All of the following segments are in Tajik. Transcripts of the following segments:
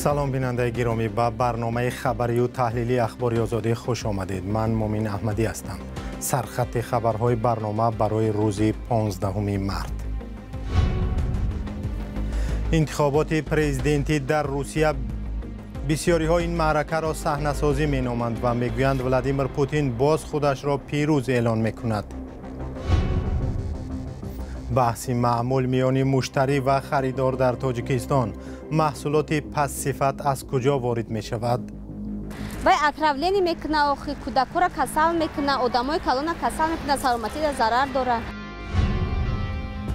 Салом, бинандаи гиромӣ, ба барномаи хабарию таҳлилии Ахбори Озодӣ хуш омадед. Ман Мумин Аҳмадӣ ҳастам. Сархати хабарҳои барнома барои рӯзи 15 март. Интихоботи президентӣ дар Русия. Бисёриҳо ин маъракаро саҳнасозӣ меноманд ва мегӯянд, Владимир Путин боз худашро пирӯз эълон мекунад. Баҳси маъмул миёни муштарӣ ва харидор дар Тоҷикистон. Маҳсулоти пастсифат аз куҷо ворид мешавад? Вай отравление мекуна, охи кӯдакҳоро касал мекуна, одамои калона касал мекуна, саломатида зарар дорад.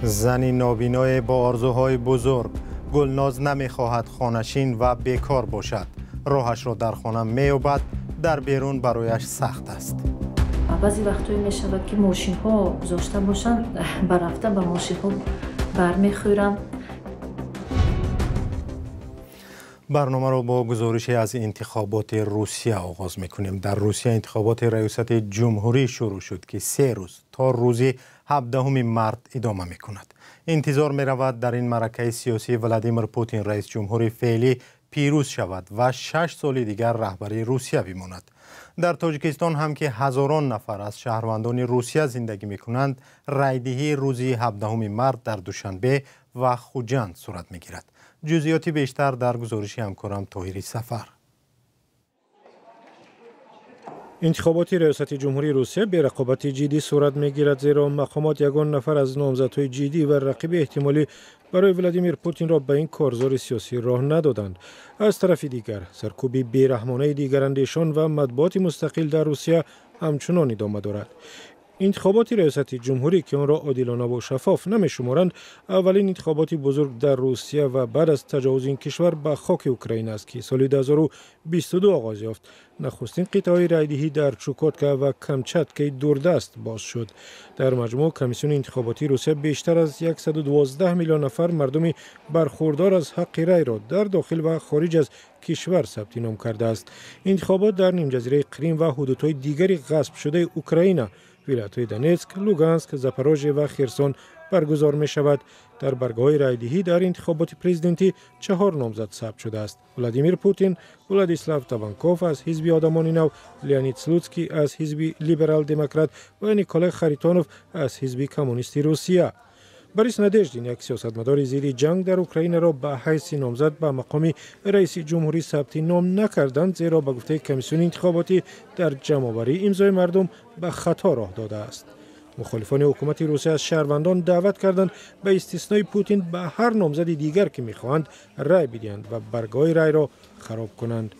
Зани нобиное бо орзуҳои бузург. Гулноз намехоҳад хонашин ва бекор бошад. Роҳашро дар хона меёбад, дар берун барояш сахт аст. Баъзе вақтҳое мешавад, ки мошинҳо гузошта бошанд, барафта ба мошинҳо бармехӯрам. Барномаро бо гузорише аз интихоботи Русия оғоз мекунем. Дар Русия интихоботи раёсати ҷумҳурӣ шурӯъ шуд, ки 3 рӯз то рӯзи 17 март идома мекунад. Интизор меравад, дар ин маъракаи сиёсӣ Владимир Путин, раис ҷумҳури феълӣ, пирӯз шавад ва 6 соли дигар раҳбари Русия бимонад. Дар Тоҷикистон ҳам, ки ҳазорон нафар аз шаҳрвандони Русия зиндагӣ мекунанд, райдиҳӣ рӯзи 17 март дар Душанбе ва Хуҷанд сурат мегирад. Ҷузъиёти бештар дар гузориши ҳамкорам Тоҳири Сафар. Интихоботи раёсати ҷумҳурии Русия берақобати ҷиддӣ сурат мегирад, зеро мақомот ягон нафар аз номзадҳои ҷиддӣ ва рақиби эҳтимолӣ барои Владимир Путинро ба ин корзори сиёсӣ роҳ надоданд. Аз тарафи дигар, саркӯби бераҳмонаи дигарандешон ва матбуоти мустақил дар Русия ҳамчунон идома дорад. Интихоботи раёсати ҷумҳурӣ, ки онро одилонаву шаффоф намешуморанд, аввалин интихоботи бузург дар Русия ва баъд аз таҷовузи ин кишвар ба хоки Украина аст, ки соли 2022 оғоз ёфт. Нахустин қитъаҳои райдиҳӣ дар Чукотка ва Камчаткаи дурдаст боз шуд. Дар маҷмӯъ, комиссиони интихоботии Русия бештар аз 112 миллион нафар мардуми бархурдор аз ҳаққи райро дар дохил ва хориҷ аз кишвар сабти ном кардааст. Интихобот дар нимҷазираи Қрим ва ҳудудҳои дигари ғасбшудаи Украина, вилоятҳои Донетск, Луганск, Запорожье ва Херсон баргузор мешавад. Дар баргоҳҳои райдиҳӣ дар интихоботи президентӣ чаҳор номзад сабт шудааст: Владимир Путин, Владислав Даванков аз ҳизби Одамони нав, Леонид Слуцкий аз ҳизби Либерал-демократ ва Николай Харитонов аз ҳизби Коммунисти Русия. Борис Надеждин, як сиёсатмадори зидди ҷанг дар Украинаро ба ҳайси номзад ба мақоми раиси ҷумҳурӣ сабти ном накарданд, зеро ба гуфтаи комиссиони интихоботӣ дар ҷамъоварии имзои мардум ба хато роҳ додааст. Мухолифони ҳукумати Русия аз шаҳрвандон даъват карданд, ба истиснои Путин ба ҳар номзади дигар, ки мехоҳанд, рай бидиҳанд ва баргоҳи райро хароб кунанд.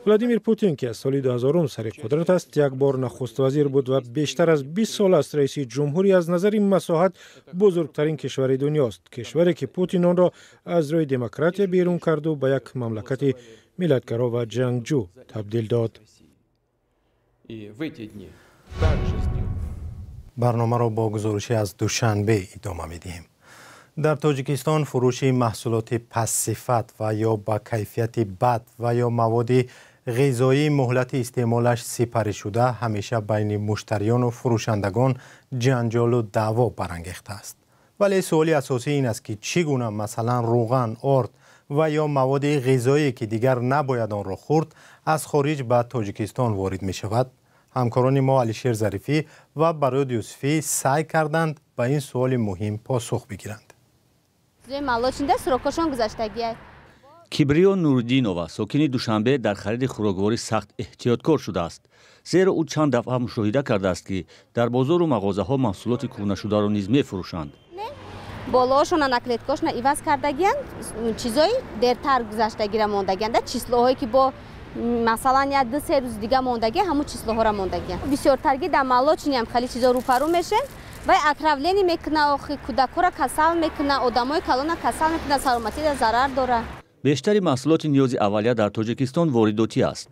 Владимир Путин, ки аз соли 2000 сари қудрат аст, як бор нахуствазир буд ва бештар аз 20 сол аст раиси ҷумҳури аз назари масоҳат бузургтарин кишвари дунёст, кишваре ки Путин онро аз рӯи демократия берун карду ба як мамлакати миллатгаро ва ҷангҷӯ табдил дод. Барномаро бо гузорише аз Душанбе идома медиҳем. Дар Тоҷикистон фурӯши маҳсулоти пастсифат ва ё ба кайфияти бад ва ё маводи ғизоии муҳлати истеъмолаш сипаришуда ҳамеша байни муштариёну фурӯшандагон ҷанҷолу даъво барангехтааст. Вале суоли асосӣ ин аст, ки чӣ гуна, масалан, рӯған, орд ва ё маводи ғизоие, ки дигар набояд онро хӯрд, аз хориҷ ба Тоҷикистон ворид мешавад? Ҳамкорони мо Алишер Зарифӣ ва Барёд Юсуфӣ саъй карданд, ба ин суоли муҳим посух бигиранд. Кибриё Нуриддинова, сокини Душанбе, дар хариди хӯрокворӣ сахт эҳтиёткор шудааст, зеро ӯ чанд дафъа мушоҳида кардааст, ки дар бозору мағозаҳо маҳсулоти кӯҳнашударо низ мефурӯшанд. Болоошона, наклейкаошона иваз кардагиянд, чизои дертар гузаштагира мондагиянд, число ҳое ки бо масалан як 2-3 рӯз дига мондагия, ҳамун число ҳоро мондагиянд. Бисёртарги дар молочный ам хеле чизо рӯпарӯ мешем. Вай отравление мекуна, охи кӯдакҳоро касал мекуна, одамои калона касал мекуна, саломатида зарар дорад. Бештари маҳсулоти ниёзи аввалия дар Тоҷикистон воридотӣ аст.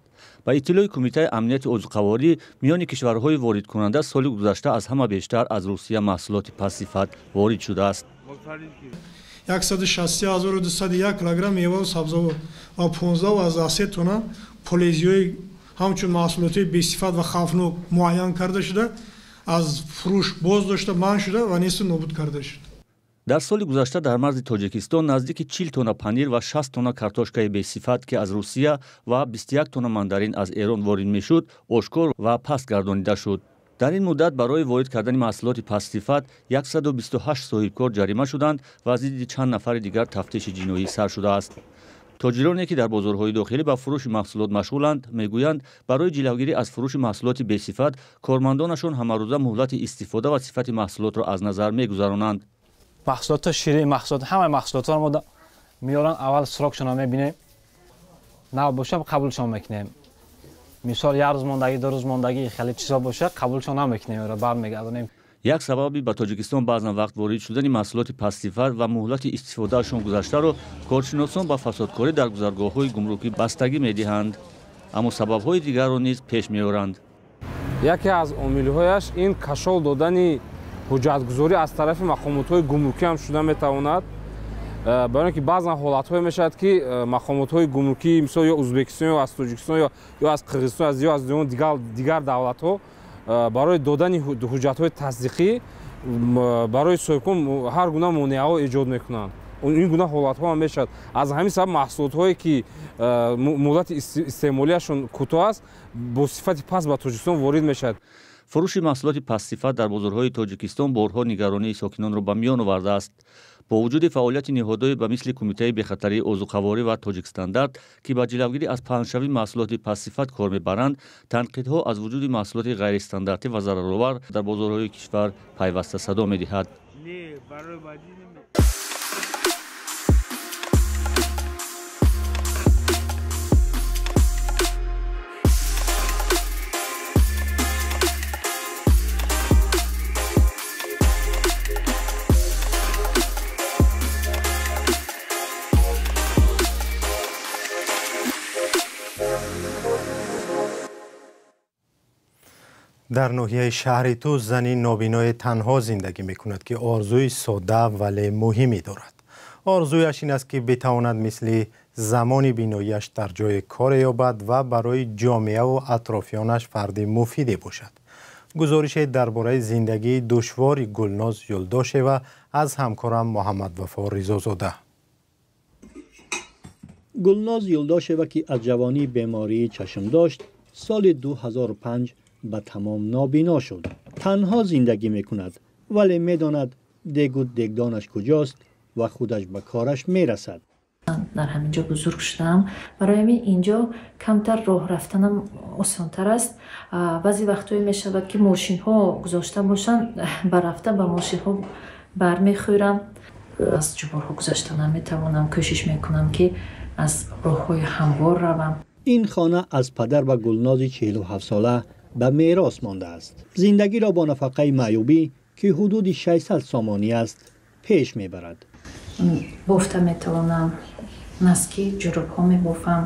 Ба иттилои Кумитаи амнияти озуқаворӣ, миёни кишварҳои воридкунанда соли гузашта аз ҳама бештар аз Русия маҳсулоти пастсифат ворид шудааст. 163 201 килограмм меваву сабзавот ва 15,3 тонна полезиҳои ҳамчун маҳсулоти бесифат ва хавфнок муайян карда шуда, аз фурӯш боз дошта, манъ шуда ва несту нобуд карда шуд. Дар соли гузашта дар марзи Тоҷикистон наздики 40 тонна панир ва 60 тонна картошкаи бесифат, ки аз Русия, ва 21 тонна мандарин аз Эрон ворид мешуд, ошкор ва паст гардонида шуд. Дар ин муддат барои ворид кардани маҳсулоти пастсифат 128 соҳибкор ҷарима шуданд ва зидди чанд нафари дигар тафтиши ҷиноӣ сар шудааст. Тоҷироне, ки дар бозорҳои дохилӣ ба фурӯши маҳсулот машғуланд, мегӯянд, барои ҷилавгирӣ аз фурӯши маҳсулоти бесифат кормандонашон ҳамарӯза муҳлати истифода ва сифати маҳсулотро аз назар мегузаронанд. Маҳсулото ширӣ, маҳсулот, ҳамаи маҳсулотро мо меоранд, аввал срокшонро мебинем, нав боша қабулшон мекунем. Мисол, як рӯз мондагӣ, 2 рӯз мондагӣ, хеле чизо боша қабулшон намекунем, бармегардонем. Як сабаби ба Тоҷикистон баъзан вақт ворид шудани маҳсулоти пастсифат ва муҳлати истифодаашон гузаштаро коршиносон ба фасодкорӣ дар гузаргоҳҳои гумрукӣ бастагӣ медиҳанд, аммо сабабҳои дигарро низ пеш меоранд. Яке аз омилҳояш ин кашол додани ҳуҷҷатгузорӣ аз тарафи мақомотҳои гумрукӣ ҳам шуда метавонад. Барои ин ки баъзан ҳолатҳое мешавад, ки мақомотҳои гумрукӣ, мисол, ё Ӯзбекистон, ё аз Тоҷикистон, ё аз Қирғизистон, ё аз дигар давлатҳо барои додани ҳуҷҷатҳои тасдиқӣ барои соҳибкор ҳар гуна монеаҳо эҷод мекунанд. Ин гуна ҳолатҳо ҳам мешавад. Аз ҳамин сабаб маҳсулотҳое, ки муҳлати истеъмолиашон кӯтоҳ аст, бо сифати паст ба Тоҷикистон ворид мешавад. Фурӯши маҳсулоти пастсифат дар бозорҳои Тоҷикистон борҳо нигаронии сокинонро ба миён овардааст. Бо вуҷуди фаъолияти ниҳодҳое ба мисли Кумитаи бехатарии озуқаворӣ ва Тоҷикстандарт, ки ба ҷилавгирӣ аз паҳншавии маҳсулоти пастсифат кор мебаранд, танқидҳо аз вуҷуди маҳсулоти ғайристандартӣ ва зараровар дар бозорҳои кишвар пайваста садо медиҳад. Дар ноҳияи шаҳри Тӯс зани нобинои танҳо зиндагӣ мекунад, ки орзуи сода вале муҳиме дорад. Орзуяш ин аст, ки битавонад мисли замони биноияш дар ҷои кор ёбад ва барои ҷомеаву атрофиёнаш фарди муфиде бошад. Гузорише дар бораи зиндагии душвори Гулноз Юлдошева аз ҳамкорам Муҳаммадвафо Ризозода. Гулноз Юлдошева, ки аз ҷавонӣ бемории чашм дошт, соли 2005 ба тамом нобино шуд. Танҳо зиндагӣ мекунад, вале медонад дегу дегдонаш куҷост ва худаш ба кораш мерасад. Дар ҳамин ҷо бузург шудам. Барои ҳамин инҷо камтар роҳ рафтанам осонтар аст. Баъзе вақтҳое мешавад, ки мошинҳо гузошта бошанд, ба рафта ба мошинҳо бармехӯрам. Аз ҷуборҳо гузашта наметавонам, кӯшиш мекунам, ки аз роҳҳои ҳамвор равам. Ин хона аз падар ба Гулнози 47-сола ба мерос мондааст. Зиндагиро бо нафақаи маъюбӣ, ки ҳудуди 600 сомонӣ аст, пеш мебарад. Бофта метавонам, наски, ҷурубҳо мебофам.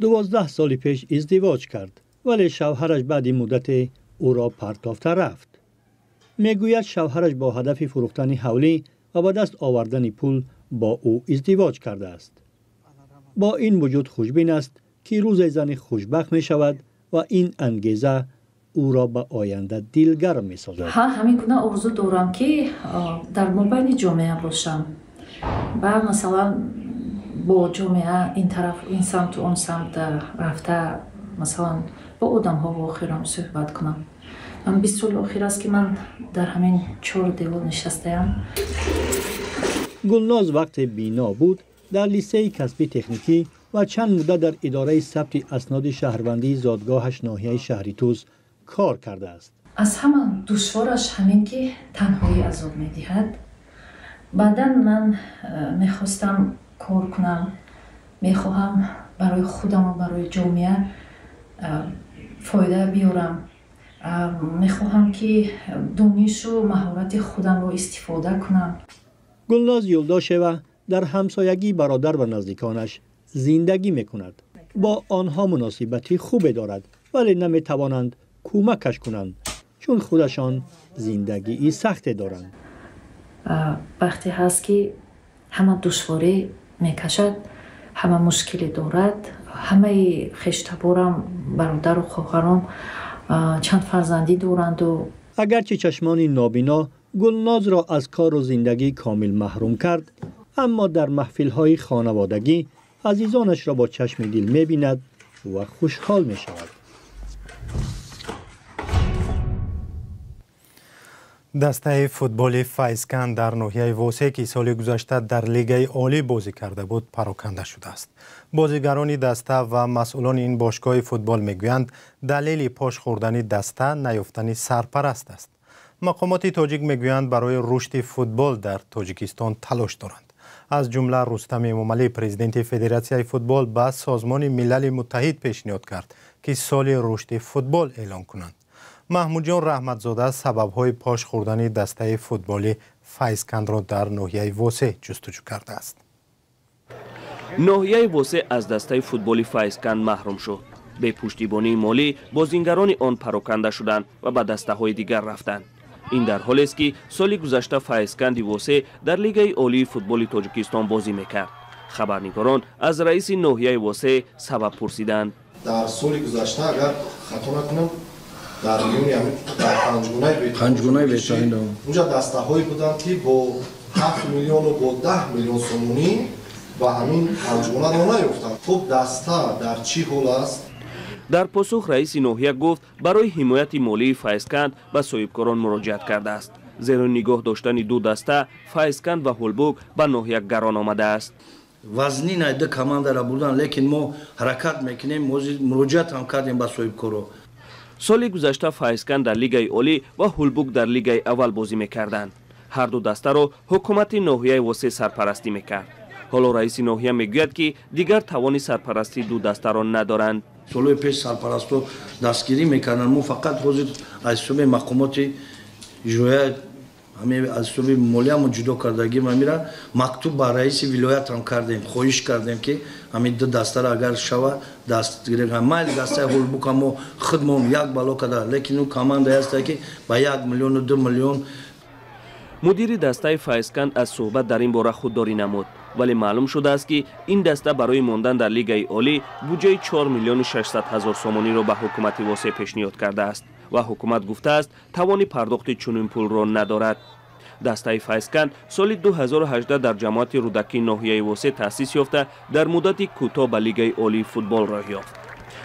12 соли пеш издивоҷ кард, вале шавҳараш баъди муддате ӯро партофта рафт. Мегӯяд, шавҳараш бо ҳадафи фурӯхтани ҳавлӣ ва ба даст овардани пул бо ӯ издивоҷ кардааст. Бо ин вуҷуд хушбин аст, ки рӯзе зани хушбахт мешавад ва ин ангеза ӯро ба оянда дилгарм месозад. Ҳа, ҳамин гуна орзу дорам, ки дар мобайни ҷомеа бошам ва масалан бо ҷомеа ин тараф, ин самту он самт рафта, масалан бо одамҳо вохӯрам, суҳбат кунам. Ман 20 соли охир аст, ки ман дар ҳамин 4 девор нишастаям. Гулноз вақте бино буд, дар лисеи касби техникӣ ва чанд муддат дар идораи сабти асноди шаҳрвандии зодгоҳаш ноҳияи шаҳри Тӯс кор кардааст. Аз ҳама душвораш ҳамин, ки танҳоӣ азоб медиҳад. Баъдан ман мехостам кор кунам, мехоҳам барои худаму барои ҷомеа фоида биёрам. Мехоҳам, ки донишу маҳорати худамро истифода кунам. Гулноз Юлдошева дар ҳамсоягии бародар ва наздиконаш зиндагӣ мекунад. Бо онҳо муносибати хубе дорад, вале наметавонанд кӯмакаш кунанд, чун худашон зиндагии сахте доранд. Вақте ҳаст, ки ҳама душворӣ мекашад, ҳама мушкилӣ дорад. Ҳамаи хештаборам, бародару хоҳаром чанд фарзандӣ доранду. Агарчи чашмони нобино Гулнозро аз кору зиндагӣ комил маҳрум кард, аммо дар маҳфилҳои хонаводагӣ азизонашро бо чашми дил мебинад ва хушҳол мешавад. Дастаи футболи Файзканд дар ноҳияи Восе, ки соли гузашта дар Лигаи Олӣ бозӣ карда буд, пароканда шудааст. Бозигарони даста ва масъулони ин бошгоҳи футбол мегӯянд, далели пош хӯрдани даста наёфтани сарпараст аст. Мақомоти тоҷик мегӯянд, барои рушди футбол дар Тоҷикистон талош доранд. Аз ҷумла Рустам Эмомалӣ, президенти Федератсияи футбол, ба Созмони Милали Муттаҳид пешниҳод кард, ки соли рушди футбол эълон кунанд. Маҳмудҷон Раҳматзода сабабҳои пош хӯрдани дастаи футболи Файзкандро дар ноҳияи Восе ҷустуҷӯ кардааст. Ноҳияи Восе аз дастаи футболи Файзканд маҳрум шуд. Бепуштибонии молӣ бозингарони он пароканда шуданд ва ба дастаҳои дигар рафтанд. Ин дар ҳолест, ки соли гузашта Файзканди Восе дар Лигаи Олии футболи Тоҷикистон бозӣ мекард. Хабарнигорон аз раиси ноҳияи Восе сабаб пурсиданд. Дар соли гузашта, агар хато накунам, дар миёни панҷгунаи беҳтарин унҷа дастаҳое буданд, ки бо 7 миллиону бо 10 миллион сомонӣ ба ҳамин панҷгуна роҳ наёфтанд. Хуб, даста дар чӣ ҳол аст? Дар посух раиси ноҳия гуфт, барои ҳимояти молии Файзканд ба соҳибкорон муроҷиат кардааст, зеро нигоҳ доштани ду даста, Файзканд ва Ҳулбук, ба ноҳия гарон омадааст. Вазнин ду командара бурдан, лекин мо ҳаракат мекунем, муроҷиат ҳам кардем ба соҳибкоро. Соли гузашта Файзканд дар Лигаи Олӣ ва Ҳулбук дар Лигаи аввал бозӣ мекарданд. Ҳар ду дастаро ҳукумати ноҳияи Восе сарпарастӣ мекард. Ҳоло раиси ноҳия мегӯяд, ки дигар тавони сарпарастии ду дастаро надоранд. Солҳои пеш сарпарастҳо дастгирӣ мекарданд. Мо фақат ҳозир аз ҳисоби мақомоти иҷроия, аз ҳисоби молиямо ҷудо кардагим, амира мактуб ба раиси вилоят ҳам кардем, хоҳиш кардем, ки ҳамин ду дастаро агар шава дастгирӣ. Майли, дастаи Ҳулбука мо худмон як бало карда, лекин ӯ командае ҳаста, ки ба 1 миллиону 2 миллион. Мудири дастаи Файзканд аз суҳбат дар ин бора худдорӣ намуд, вале маълум шудааст, ки ин даста барои мондан дар Лигаи Олӣ буҷаи 4 миллиону 600 ҳазор сомониро ба ҳукумати Восе пешниҳод кардааст ва ҳукумат гуфтааст, тавони пардохти чунин пулро надорад. Дастаи Файзканд соли 2018 дар ҷамоати Рӯдакии ноҳияи Восе таъсис ёфта, дар муддати кӯтоҳ ба Лигаи Олии футбол роҳ ёфт.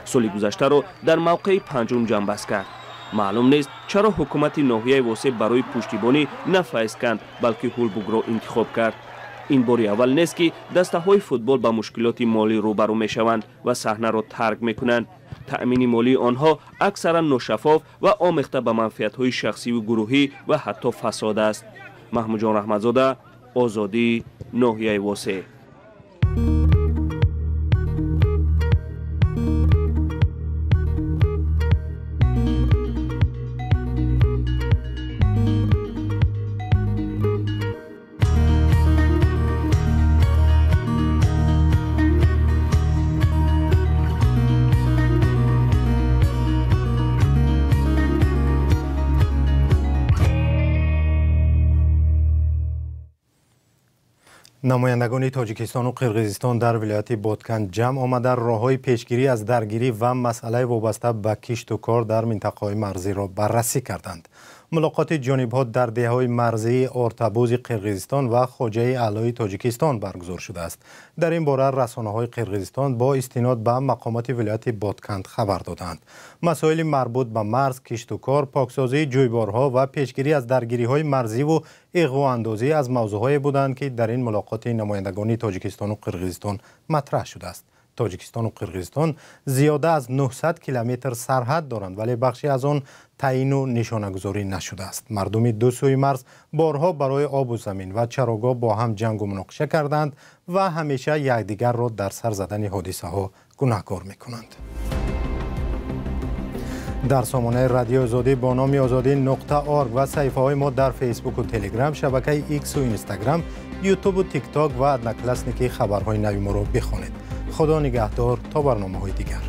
Соли гузаштаро дар мавқеи панҷум ҷамъбаст кард. Маълум нест, чаро ҳукумати ноҳияи Восе барои пуштибонӣ на Файзканд, балки Ҳулбукро интихоб кард. Ин бори аввал нест, ки дастаҳои футбол ба мушкилоти молӣ рӯбарӯ мешаванд ва саҳнаро тарк мекунанд. Таъмини молии онҳо аксаран ношаффоф ва омехта ба манфиатҳои шахсиву гурӯҳӣ ва ҳатто фасод аст. Маҳмудҷон Раҳматзода, Озодӣ, ноҳияи Восе. Намояндагони Тоҷикистону Қирғизистон дар вилояти Боткан ҷамъ омада, роҳҳои пешгирӣ аз даргирӣ ва масъалаи вобаста ба кишту кор дар минтақаҳои марзиро баррасӣ карданд. Мулоқоти ҷонибҳо дар деҳаҳои марзии Ортабузи Қирғизистон ва Хоҷаи Аълои Тоҷикистон баргузор шудааст. Дар ин бора расонаҳои Қирғизистон бо истинод ба мақомоти вилояти Ботканд хабар доданд. Масоили марбут ба марз, кишту кор, поксозии ҷӯйборҳо ва пешгирӣ аз даргириҳои марзиву иғвоандозӣ аз мавзӯъҳое буданд, ки дар ин мулоқоти намояндагони Тоҷикистону Қирғизистон матраҳ шудааст. Тоҷикистону Қирғизистон зиёда аз 900 километр сарҳад доранд, вале бахше аз он таъину нишонагузорӣ нашудааст. Мардуми ду сӯи марз борҳо барои обу замин ва чарогоҳ бо ҳам ҷангу муноқиша карданд ва ҳамеша якдигарро дар сар задани ҳодисаҳо гунаҳкор мекунанд. Дар сомонаи Радиои Озодӣ бо номи озодӣ.org ва саҳифаҳои мо дар Фейсбуку Телеграм, шабакаи Иксу Инстаграм, Ютубу Тикток ва Одноклассники хабарҳои нави моро бихонед. Худо нигаҳдор то барномаҳои дигар.